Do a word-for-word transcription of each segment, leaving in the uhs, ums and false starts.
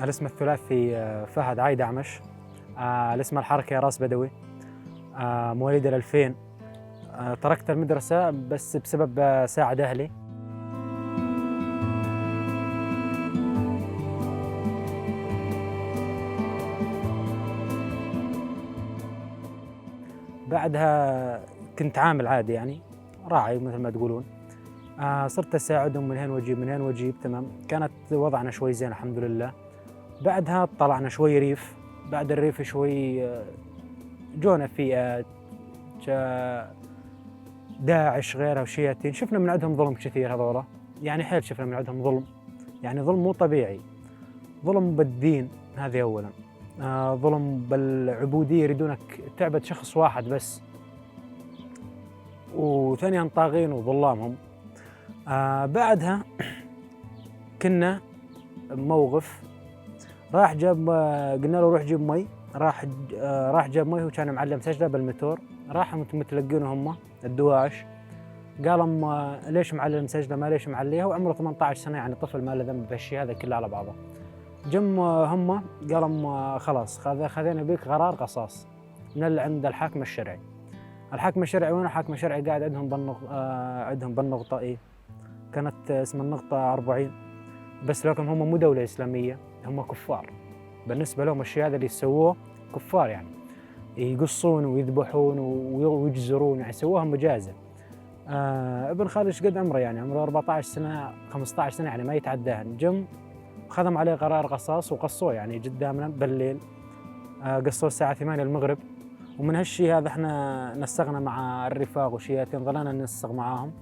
الاسم الثلاثي، آه، فهد عايد أعمش. آه، الاسم الحركي راس بدوي. آه، مواليد ال2000. آه، تركت المدرسة بس بسبب، آه، ساعد أهلي. بعدها كنت عامل عادي، يعني، راعي مثل ما تقولون. آه، صرت أساعدهم من هين وأجيب، من هين وأجيب، تمام. كانت وضعنا شوي زين، الحمد لله. بعدها طلعنا شوي ريف، بعد الريف شوي، آه، جونا فئات، جا داعش، غيرها وشياتين. شفنا من عندهم ظلم كثير هذولا، يعني، حيل شفنا من عندهم ظلم، يعني، ظلم مو طبيعي، ظلم بالدين، هذه أولًا. آه، ظلم بالعبودية، يريدونك تعبد شخص واحد بس. وثانيًا طاغين وظلامهم. آه، بعدها كنا بموقف، راح جاب، آه، قلنا له: "روح جيب مي". راح ج-، آه، راح جاب مي، هو كان معلم سجلة بالمتور. راح مت-، متلقينه هم الدواعش. قال: "أم، آه، ليش معلم سجلة؟ ما ليش معليه؟" هو عمره ثمنتعش سنة، يعني طفل، ما له ذنب بهالشي هذا كله على بعضه. جم، آه، هم قال: "أم، آه، خلاص، خذ-، خذينا بيك قرار قصاص من اللي عند الحاكم الشرعي". الحاكم الشرعي وين؟ الحاكم الشرعي قاعد عندهم بالنق-، آه، عندهم بالنقطة، إي. كانت اسم النقطة أربعين. بس لكن هم مو دولة إسلامية، هم كفار. بالنسبة لهم الشي هذا اللي سووه كفار، يعني، يقصون ويذبحون وي-، ويجزرون، يعني، سووها مجازة. آه، ابن خالي إيش قد عمره؟ يعني، عمره أربعتعش سنة، خمستعش سنة، يعني، ما يتعداهن. جم خذم عليه قرار قصاص وقصوه، يعني، قدامنا بالليل. آه، قصوه الساعة ثمانية المغرب. ومن هالشي هذا احنا نسقنا مع الرفاق وشياتين، ظلينا ننسق معاهم.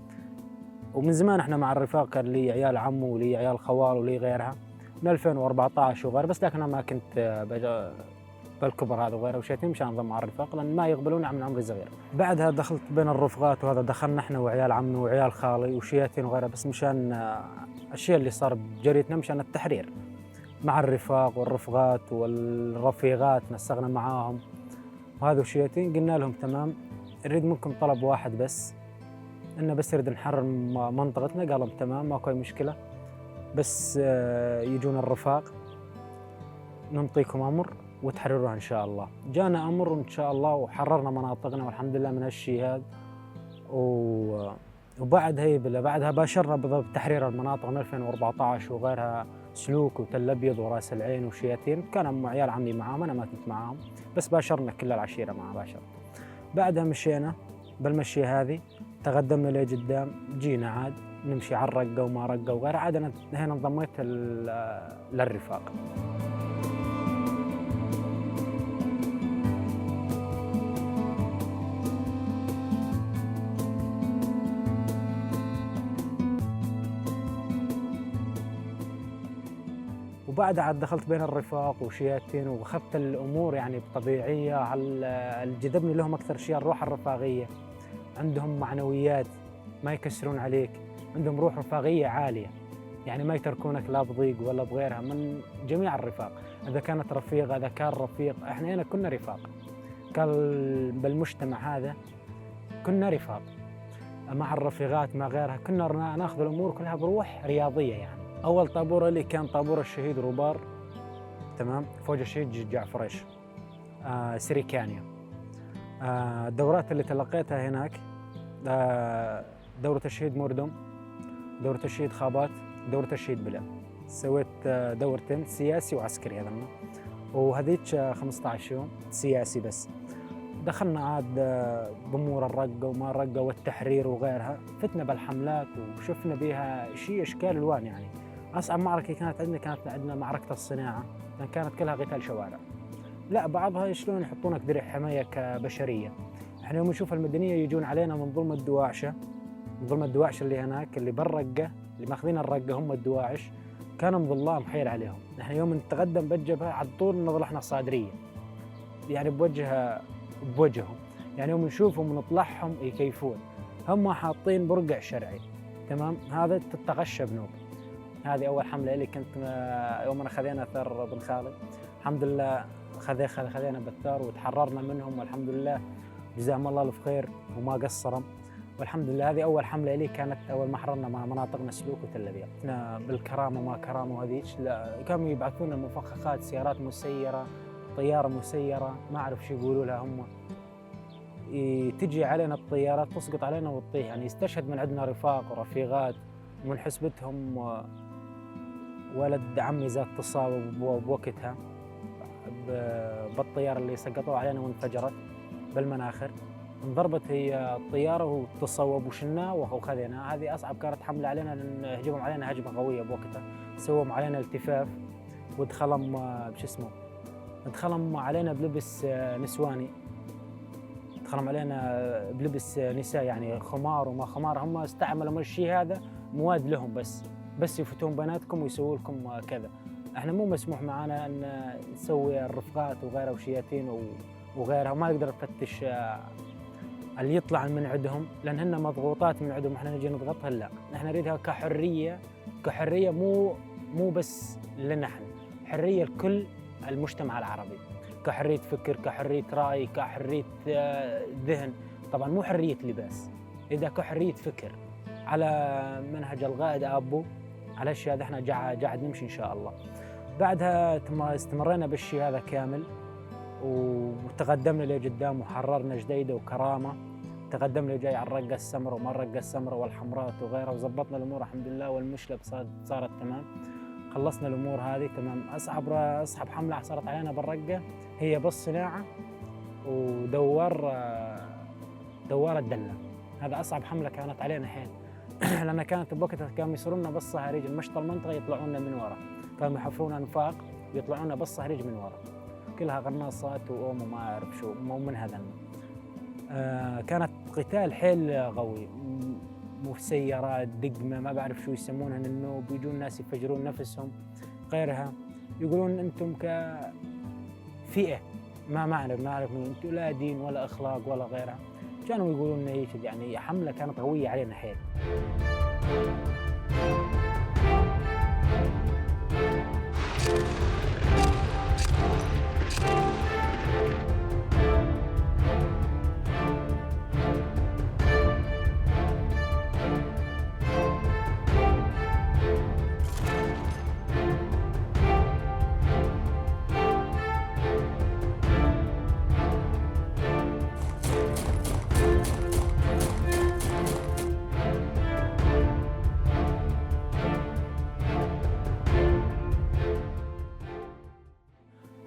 ومن زمان احنا مع الرفاق، كان لي عيال عمو ولي عيال خوال ولي غيرها من ألفين وأربعتعش وغير، بس لكن أنا ما كنت، آه، بج-، بالكبر هذا وغيره وشياتين مشان انضم مع الرفاق، لأن ما يقبلون من عمري صغير. بعدها دخلت بين الرفقات، وهذا دخلنا احنا وعيال عمي وعيال خالي وشياتين وغيره، بس مشان، آه، الشي اللي صار بجريتنا مشان التحرير. مع الرفاق والرفقات والرفيقات نسقنا معاهم. وهذا وشيتين قلنا لهم: "تمام، نريد منكم طلب واحد بس، إنه بس نريد نحرر م-، منطقتنا." قالوا: "تمام، ماكو أي مشكلة، بس، آه، يجون الرفاق، ننطيكم أمر وتحرروها إن شاء الله." جانا أمر إن شاء الله وحررنا مناطقنا، والحمد لله من هالشي هذا. و وبعد هي بلا-، بعدها باشرنا بضرب تحرير المناطق من ألفين وأربعتعش وغيرها، سلوك وتل أبيض وراس العين وشياتين. كان عم-، عيال عمي معاهم، أنا ما كنت معاهم، بس باشرنا كل العشيرة معاه باشر. بعدها مشينا بالمشية هذه، تقدمنا لقدام، جينا عاد نمشي على الرقة وما رقة وغيرها. عاد أنا هنا انضميت ال-، للرفاق. وبعد عاد دخلت بين الرفاق وشياتين، وأخذت الأمور يعني بطبيعية. هل الجذبني لهم أكثر شي الروح الرفاقية، عندهم معنويات، ما يكسرون عليك، عندهم روح رفاقية عالية، يعني ما يتركونك لا بضيق ولا بغيرها من جميع الرفاق. إذا كانت رفيقة، إذا كان رفيق، إحنا هنا كنا رفاق، كان بالمجتمع هذا كنا رفاق، مع الرفيقات، مع غيرها، كنا رنا-، ناخذ الأمور كلها بروح رياضية يعني. أول طابور اللي كان طابور الشهيد روبار، تمام، فوج الشهيد جعفر ريش. آه، سريكانيا. آه، الدورات اللي تلقيتها هناك، آه، دورة الشهيد موردوم، دورة الشهيد خابات، دورة الشهيد بلا. سويت، آه، دورتين، سياسي وعسكري هذا، وهذيك، آه، خمستعش يوم سياسي بس. دخلنا عاد، آه، بأمور الرقة وما الرقة والتحرير وغيرها، فتنا بالحملات، وشفنا بيها شي أشكال ألوان يعني. أصعب معركة كانت عندنا، كانت عندنا معركة الصناعة، لأن كانت كلها قتال شوارع. لا، بعضها شلون يحطونك درع حماية كبشرية. احنا يوم نشوف المدنية يجون علينا من ظلم الدواعشة، من ظلم الدواعش اللي هناك، اللي بالرقة، اللي ماخذين الرقة هم الدواعش، كان مظلام حيل عليهم. احنا يوم نتقدم بالجبهة على طول نضل احنا صادرية، يعني بوجه، بوجههم، يعني يوم نشوفهم ونطلعهم يكيفون. هم حاطين برقع شرعي، تمام؟ هذا تتغشى بنوب. هذه أول حملة إلي كنت، آه، يوم أنا خذينا ثار بن خالد. الحمد لله خذي-، خذ-، خذينا بالثار وتحررنا منهم، والحمد لله جزاهم الله الف خير وما قصروا. والحمد لله، هذه أول حملة لي، كانت أول ما حررنا مع مناطقنا سلوك وتل أبيض. إحنا بالكرامة وما كرامة وهذيك، لا، كانوا يبعثونا مفخخات، سيارات مسيرة، طيارة مسيرة، ما أعرف شو يقولوا لها هم. ي-، تجي علينا الطيارات، تسقط علينا وتطيح. يعني، يستشهد من عندنا رفاق ورفيقات، ومن حسبتهم، آه، ولد عمي زاد تصاوب بو-، بوقتها ب-، بالطيارة اللي سقطوها علينا وانفجرت بالمناخر. انضربت هي الطيارة وتصوب وشلناه وخ-، وخذيناه. هذه أصعب كانت حملة علينا، لأن هجمهم علينا هجمة قوية بوقتها، سووا علينا التفاف، ودخلهم، آه، بش اسمه، دخلهم علينا بلبس، آه، نسواني. دخلهم علينا بلبس نساء، يعني خمار وما خمار، هم استعملوا من الشي هذا مواد لهم بس، بس يفتون بناتكم ويسووا لكم كذا. احنا مو مسموح معانا ان نسوي الرفقات وغيرها وشياتين و-، وغيرها، وما نقدر نفتش، آه، اللي يطلع من عندهم، لان هن مضغوطات من عندهم، احنا نجي نضغطها؟ لا، احنا نريدها كحرية، كحرية مو، مو بس لنا احنا، حرية لكل المجتمع العربي، كحرية فكر، كحرية رأي، كحرية، آه، ذهن. طبعًا مو حرية لباس، إذا كحرية فكر على منهج القائد آبو، على هالشي هذا احنا جا-، قاعد نمشي إن شاء الله. بعدها تم-، استمرينا بالشي هذا كامل، وتقدمنا لقدام وحررنا جديدة وكرامة. تقدمنا جاي على الرقة السمراء وما الرقة السمراء والحمرات وغيرها، وزبطنا الأمور الحمد لله، والمشلب صار-، صارت تمام. خلصنا الأمور هذه تمام. أصعب را-، أصعب حملة صارت علينا بالرقة هي بالصناعة ودوار، آه، دوار الدلة. هذا أصعب حملة كانت علينا حيل. لأن كانت بوقتها كانوا يصيرون لنا بالصهاريج، المشط المنطقة يطلعون لنا من ورا، كانوا يحفرون أنفاق ويطلعون لنا بالصهاريج من ورا، كلها قرناصات وأوم وما أعرف شو، مو من هذا النوع. آه، كانت قتال حيل قوي، م-، مسيرات، دقمة، ما بعرف شو يسمونها، النوب، يجون الناس يفجرون نفسهم، غيرها. يقولون: "انتم كفئة"، ما، ما اعرف، ما اعرف من انتم، لا دين ولا اخلاق ولا غيرها. كانوا يقولون لنا هيك، يعني، حملة كانت قوية علينا حيل.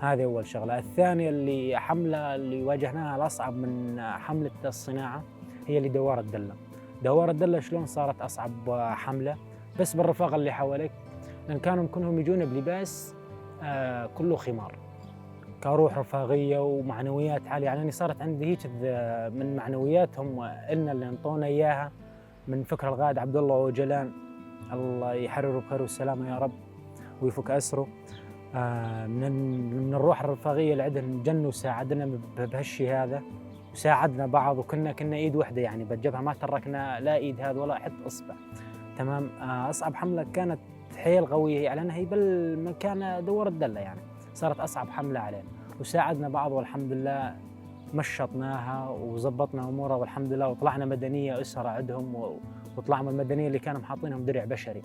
هذه أول شغلة. الثانية اللي حملة اللي واجهناها الأصعب من حملة الصناعة هي اللي دوار الدلة. دوار الدلة شلون صارت أصعب حملة؟ بس بالرفاق اللي حواليك، لأن كانوا كلهم يجون بلباس، آه، كله خمار، كروح رفاقية ومعنويات عالية. يعني، أنا صارت عندي هيك ذ-، من معنوياتهم إلنا اللي انطونا إياها. من فكرة القائد عبد الله أوجلان، الله يحرره بخير والسلامة يا رب، ويفك أسره. آه، من، من الروح الرفاقية اللي عندنا، جن وساعدنا ب-، بهالشي هذا، وساعدنا بعض، وكنا، كنا إيد وحدة، يعني، بالجبهة ما تركنا لا إيد هذا ولا حتى إصبع. تمام. آه، أصعب حملة كانت حيل قوية، يعني، هي بالمكان دوار الدلة، يعني، صارت أصعب حملة علينا، وساعدنا بعض، والحمد لله مشطناها وزبطنا أمورها والحمد لله، وطلعنا مدنية أسرة عندهم و-، وطلعنا المدنية اللي كانوا محاطينهم درع بشري،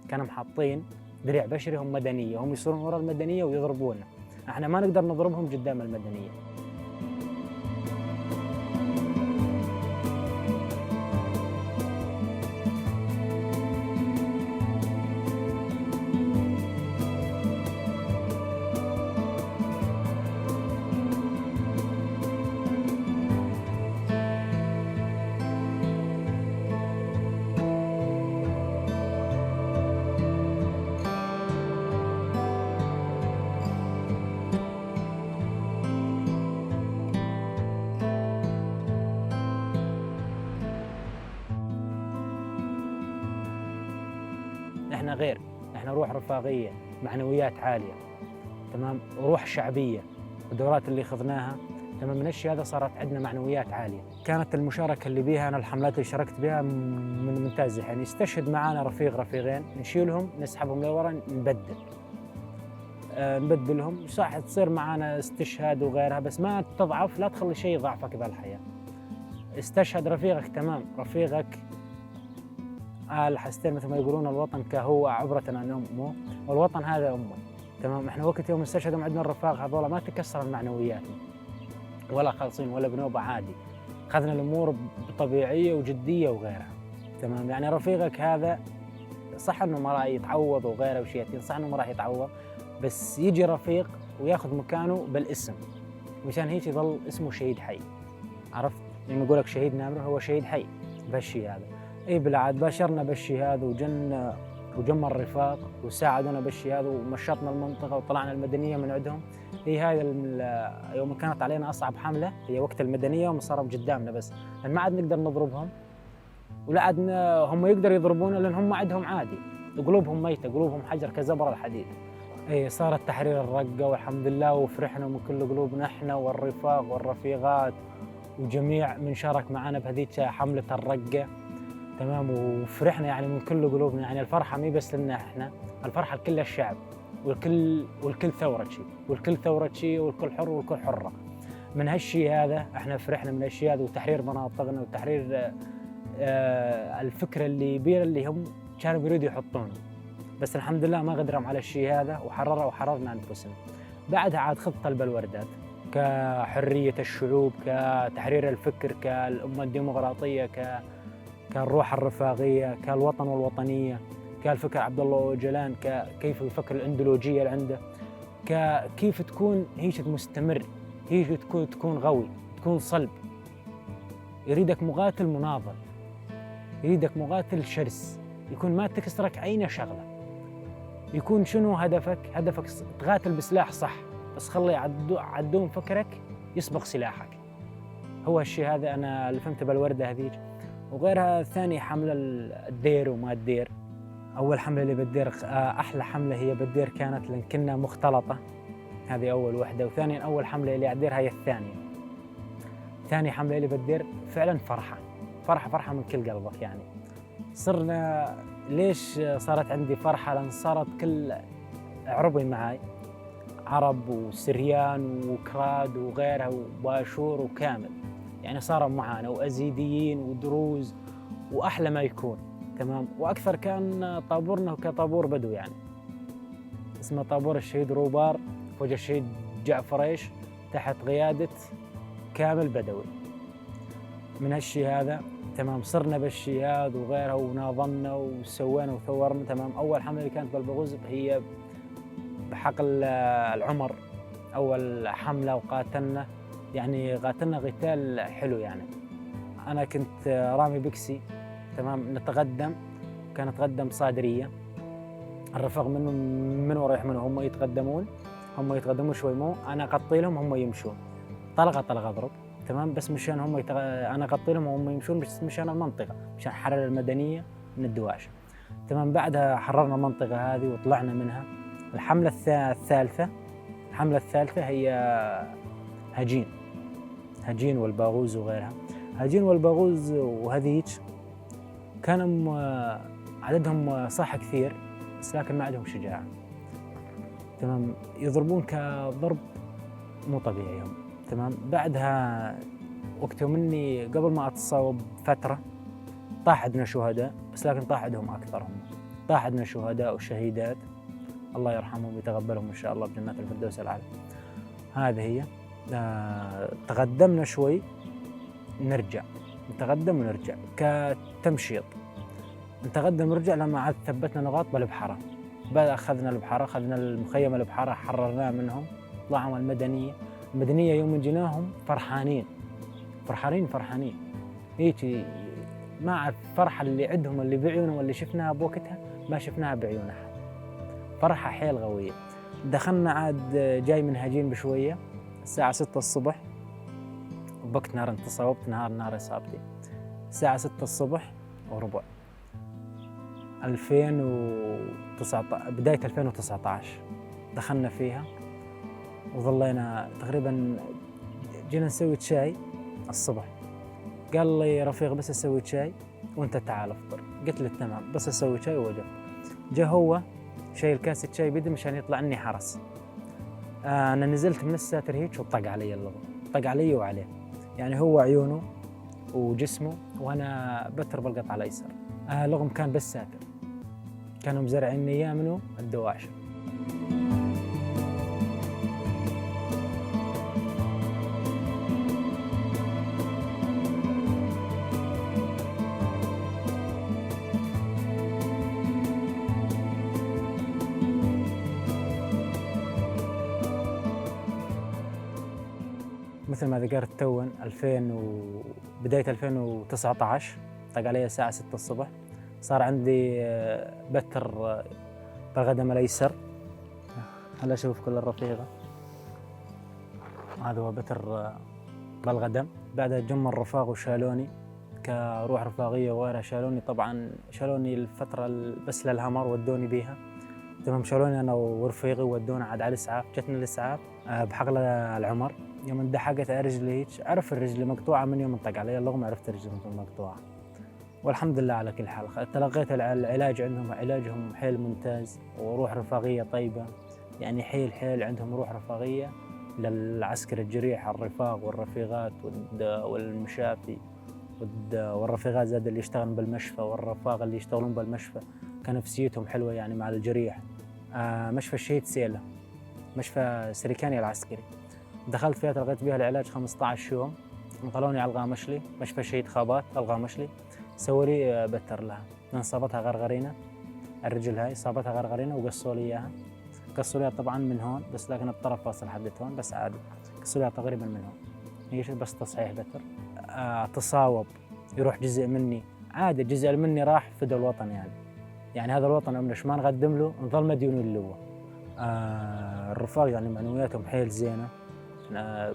كانوا محاطين درع بشري، هم مدنية، هم يصيرون ورا المدنية ويضربونا، احنا ما نقدر نضربهم قدام المدنية. احنا غير، احنا روح رفاقية، معنويات عالية، تمام، روح شعبية. الدورات اللي خذناها، تمام، من الشي هذا صارت عندنا معنويات عالية. كانت المشاركة اللي بيها أنا، الحملات اللي شاركت بيها من، من ممتازة، يعني، يستشهد معانا رفيق، رفيقين، نشيلهم، نسحبهم لورا، نبدل. آه، نبدلهم، صح، تصير معانا استشهاد وغيرها، بس ما تضعف، لا تخلي شي يضعفك بهالحياة. استشهد رفيقك، تمام، رفيقك قال حستين، مثل ما يقولون: "الوطن كهو عبرة عن أمه"، والوطن هذا أمه. تمام، احنا وقت يوم استشهدوا عندنا الرفاق هذولا ما تكسر معنوياتنا، ولا خالصين ولا بنوبة، عادي، خذنا الأمور بطبيعية وجدية وغيرها. تمام، يعني رفيقك هذا صح إنه ما راح يتعوض وغيره وشياتين، صح إنه ما راح يتعوض، بس يجي رفيق وياخذ مكانه بالاسم، مشان هيك يظل اسمه شهيد حي. عرفت؟ لما يقولك شهيد نامر، هو شهيد حي بهالشي هذا. اي بالعاد، باشرنا بالشي هذا، وجن-، وجمع الرفاق، وساعدونا بالشي هذا، ومشطنا المنطقة، وطلعنا المدنية من عندهم. هي هاي ال-، يوم كانت علينا أصعب حملة، هي وقت المدنية، وهم صاروا قدامنا بس، لأن ما عاد نقدر نضربهم، ولا عاد ن-، هم يقدروا يضربونا، لأن هم عندهم عادي، قلوبهم ميتة، قلوبهم حجر كزبرة الحديد. اي، صارت تحرير الرقة، والحمد لله، وفرحنا من كل قلوبنا، احنا والرفاق والرفيقات، وجميع من شارك معانا بهذيك حملة الرقة. تمام، وفرحنا يعني من كل قلوبنا، يعني الفرحة مي بس لنا احنا، الفرحة لكل الشعب، والكل، والكل ثورتشي، والكل ثورتشي، والكل حر، والكل حرة. من هالشي هذا احنا فرحنا، من هالشي هذا، وتحرير مناطقنا، وتحرير، آه، آه، الفكرة اللي بير اللي هم كانوا بيريدوا يحطونه. بس الحمد لله ما قدرهم على الشي هذا، وحرروا، وحررنا أنفسنا. بعدها عاد خطة البلوردات، كحرية الشعوب، كتحرير الفكر، كالأمة الديمقراطية، ك-، كالروح الرفاقية، كالوطن والوطنية، كالفكر عبد الله أوجلان، ك-، كيف يفكر الأندولوجية اللي عنده، ك-، كيف تكون هيك مستمر، هيك تكون، تكون قوي، تكون صلب. يريدك مقاتل مناضل، يريدك مقاتل شرس، يكون ما تكسرك عينه شغلة. يكون شنو هدفك؟ هدفك ص-، تقاتل بسلاح صح، بس خلي عدو-، عدون فكرك يسبق سلاحك. هو هالشي هذا أنا اللي فهمته بالوردة هذيك. وغيرها ثاني حملة ال-، الدير وما الدير. أول حملة اللي بالدير، آه، أحلى حملة هي بالدير كانت، لأن كنا مختلطة. هذه أول وحدة. وثانيًا أول حملة اللي عدير هاي الثانية. ثاني حملة اللي بدير فعلًا فرحة، فرحة، فرحة من كل قلبك يعني. صرنا، ليش صارت عندي فرحة؟ لأن صارت كل عربي معاي، عرب وسريان وكراد وغيرها وباشور وكامل، يعني صاروا معانا، وأزيديين ودروز، وأحلى ما يكون. تمام، وأكثر كان طابورنا كطابور بدو يعني. اسمه طابور الشهيد روبار، فوج الشهيد جعفريش، تحت قيادة كامل بدوي. من هالشي هذا، تمام، صرنا بالشي هذا وغيرها، وناضلنا وسوينا وثورنا. تمام، أول حملة اللي كانت بالبغوز هي بحقل العمر، أول حملة، وقاتلنا، يعني، قاتلنا قتال حلو، يعني. أنا كنت رامي بكسي، تمام، نتقدم، كان يتقدم صادرية، الرفاق منو، منو رايح، منو هم يتقدمون، هم يتقدمون شوي، مو أنا أقطي لهم، هم يمشون، طلقة طلقة أضرب، تمام، بس مشان هم يتق-، أنا أقطي لهم وهم يمشون، بس مشان المنطقة، مشان حرر المدنية من الدواشة. تمام، بعدها حررنا المنطقة هذه وطلعنا منها. الحملة الثا-، الثالثة، الحملة الثالثة هي هجين، هجين والباغوز وغيرها. هجين والباغوز وهذيك كانوا م-، عددهم صح كثير، بس لكن ما عندهم شجاعة. تمام، يضربون كضرب مو طبيعي هم. تمام، بعدها وقت يوم اني قبل ما اتصاب فترة، طاح عندنا شهداء، بس لكن طاح عندهم اكثر هم. طاح عندنا شهداء وشهيدات، الله يرحمهم ويتقبلهم ان شاء الله بجنات الفردوس الاعلى. هذه هي. آه، تقدمنا شوي، نرجع، نتقدم ونرجع كتمشيط. نتقدم ونرجع لما عاد ثبتنا نقاط بالبحرة. بعد أخذنا البحرة، أخذنا المخيم البحرة، حررناه منهم، طلعهم المدنية. المدنية يوم جيناهم فرحانين، فرحانين، فرحانين. هيجي ما عاد فرحة اللي عندهم، اللي بعيونهم، اللي شفناها بوقتها، ما شفناها بعيون أحد. فرحة حيل قوية. دخلنا عاد جاي من هجين بشوية، الساعة ستة الصبح، بوقت نهار انتصابت، نهار، نهار إصابتي. الساعة ستة الصبح وربع، ألفين وتسعتاش، بداية ألفين وتسعتاش دخلنا فيها، وظلينا تقريبًا، جينا نسوي شاي الصبح. قال لي رفيق: "بس أسوي شاي وأنت تعال افطر." قلت له: "تمام، بس أسوي شاي وأجي." جا هو شايل كاسة شاي بيده مشان يطلعني حرس. آه، أنا نزلت من الساتر هيك وطق علي اللغم، طق علي وعليه. يعني هو عيونه وجسمه، وأنا بتر بالقطع الأيسر. آه، لغم كان بس ساتر. كانوا مزرعين اياه منو؟ الدواشر. مثل ما ذكرت تون، ألفين و، بداية ألفين وتسعتاش، طق علي الساعة ستة الصبح، صار عندي، آه، بتر، آه، بالقدم الأيسر. هلا أشوف كل الرفيقة. هذا هو بتر، آه، بالقدم. بعدها جم الرفاق وشالوني كروح رفاقية وغيرها. شالوني طبعًا، شالوني الفترة ال-، بس للهمر ودوني بيها. تمام، شالوني أنا ورفيقي ودونا عاد على الإسعاف. جتنا الإسعاف، آه، بحقل العمر. يوم اندحقت على رجلي هيك، عرف الرجل مقطوعة من يوم انطق علي اللغم، عرفت الرجل مقطوعة. والحمد لله على كل حال. خ-، تلقيت الع-، العلاج عندهم، علاجهم حيل ممتاز، وروح رفاقية طيبة. يعني حيل حيل عندهم روح رفاقية للعسكر الجريح، الرفاق والرفيقات والد-، والمشافي والد-، والرفيقات زاد اللي يشتغلون بالمشفى، والرفاق اللي يشتغلون بالمشفى، كنفسيتهم حلوة يعني مع الجريح. آه، مشفى الشهيد سيلة، مشفى سريكانيا العسكري. دخلت فيها، تلقيت بيها العلاج خمستاش يوم، نقلوني على الغامشلي، مشفى شهيد خابات الغامشلي، سووا لي، آه، بتر لها. لأن صابتها غرغرينة، الرجل هاي صابتها غرغرينة وقصوا لي إياها. قصوا لي طبعًا من هون، بس لكن الطرف واصل حدة هون، بس عادي. قصوا لي تقريبًا من هون. هي شي بس تصحيح بتر. آه، تصاوب، يروح جزء مني. عادي، جزء مني راح فدى الوطن يعني. يعني هذا الوطن عمرش ما نقدم له، نظل مديونين له. آه، الرفاق يعني معنوياتهم حيل زينة. آه،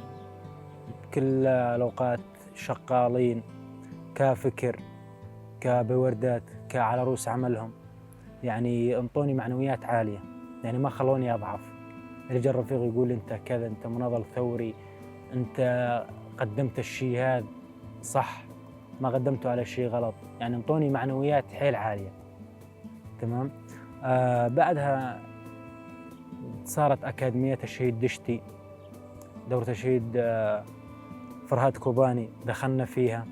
بكل الأوقات شغالين كفكر، كبوردات، كعلى رؤوس عملهم. يعني انطوني معنويات عالية، يعني ما خلوني أضعف. اللي جا الرفيق يقول لي: "انت كذا، انت مناضل ثوري، انت قدمت الشي هذا صح، ما قدمته على شي غلط". يعني انطوني معنويات حيل عالية. تمام. آه، بعدها صارت أكاديمية الشهيد دشتي، دورة الشهيد، آه، فرهاد كوباني، دخلنا فيها.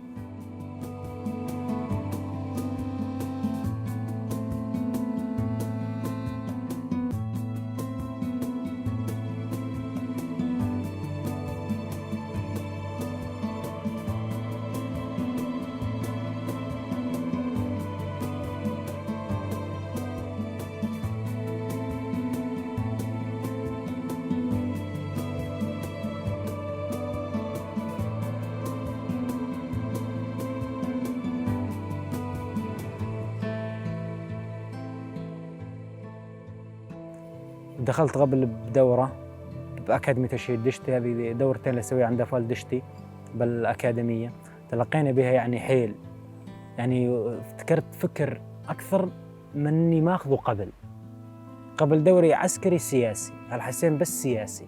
دخلت قبل بدورة بأكاديمية الشهيد دشتي، هذه دورتين اللي أسويها عند أفوال دشتي بالأكاديمية، تلقينا بها يعني حيل، يعني افتكرت فكر أكثر من إني ماخذه قبل. قبل دوري عسكري سياسي، هل حسين بس سياسي،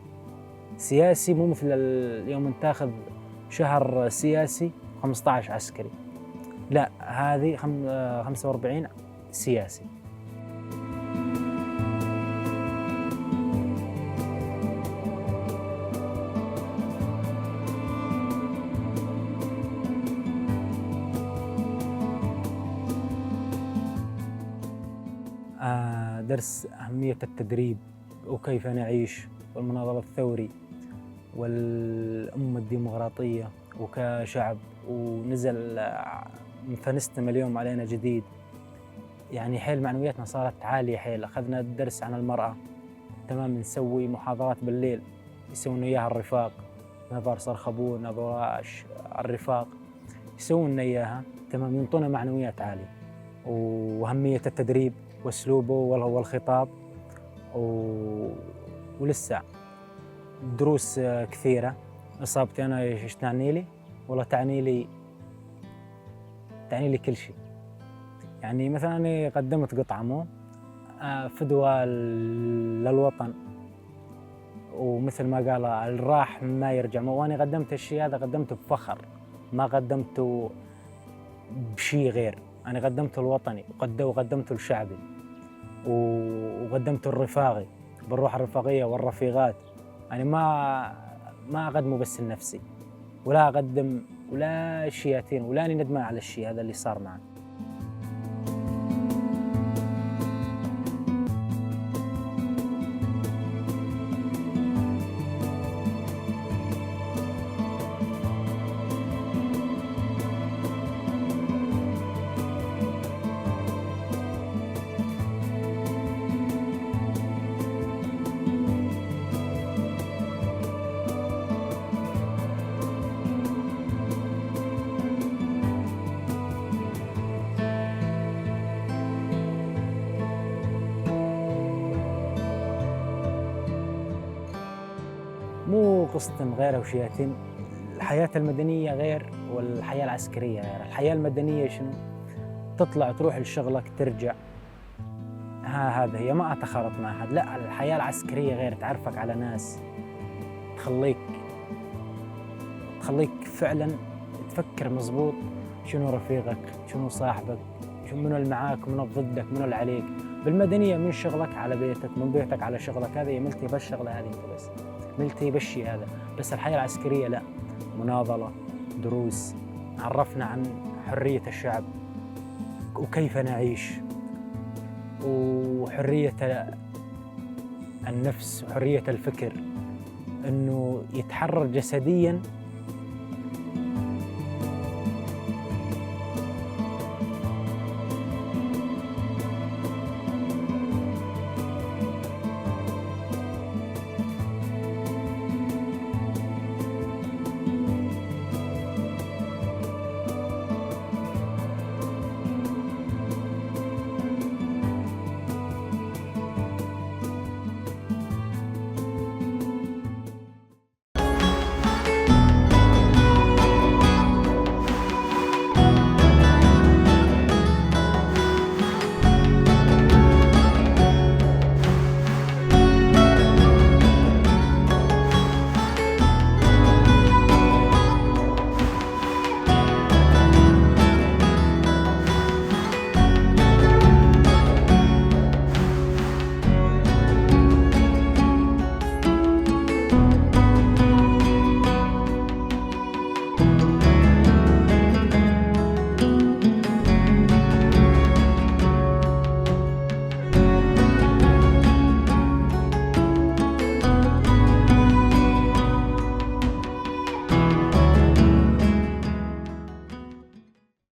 سياسي مو مثل ال-، يوم تاخذ شهر سياسي خمستاش عسكري، لا، هذه خم-، آه، خمسة وأربعين سياسي. آه، درس أهمية التدريب وكيف نعيش والمناضل الثوري والأمة الديمقراطية وكشعب، ونزل، آه، فنستم اليوم علينا جديد. يعني حيل معنوياتنا صارت عالية حيل. أخذنا درس عن المرأة، تمام، نسوي محاضرات بالليل، يسوون إياها الرفاق، نظر صرخبون، نظر ش-، الرفاق، يسوون لنا إياها، تمام، ينطونا معنويات عالية، وأهمية التدريب وأسلوبه وال-، والخطاب، و-، ولسه دروس، آه، كثيرة. إصابتي أنا إيش تعني لي؟ والله تعني لي، تعني لي كل شي. يعني مثلًا أنا قدمت قطعة، مو، آه، فدوى للوطن، ومثل ما قال، الراح ما يرجع. وأنا قدمت الشي هذا، قدمته بفخر، ما قدمته بشي غير. أنا قدمته لوطني، وقد-، وقدمته لشعبي، و-، وقدمته لرفاقي بالروح الرفاقية والرفيقات. يعني ما، ما أقدمه بس لنفسي، ولا أقدم ولا شي ياتين، ولا اني ندمان على الشي هذا اللي صار معي. مو قصة غير أو شياتين، الحياة المدنية غير والحياة العسكرية غير. الحياة المدنية شنو؟ تطلع تروح لشغلك، ترجع، ها، هذا هي، ما اتخرط مع احد. لا، الحياة العسكرية غير، تعرفك على ناس، تخليك، تخليك فعلًا تفكر مزبوط شنو رفيقك، شنو صاحبك، شنو، منو المعاك، منو ضدك، منو العليك. بالمدنية من شغلك على بيتك، من بيتك على شغلك، هذه ملتي بس شغلة، هذه انت بس ملتي بشي هذا. بس الحياة العسكرية لا، مناضلة، دروس، عرفنا عن حرية الشعب وكيف نعيش، وحرية النفس وحرية الفكر، إنه يتحرر جسديًا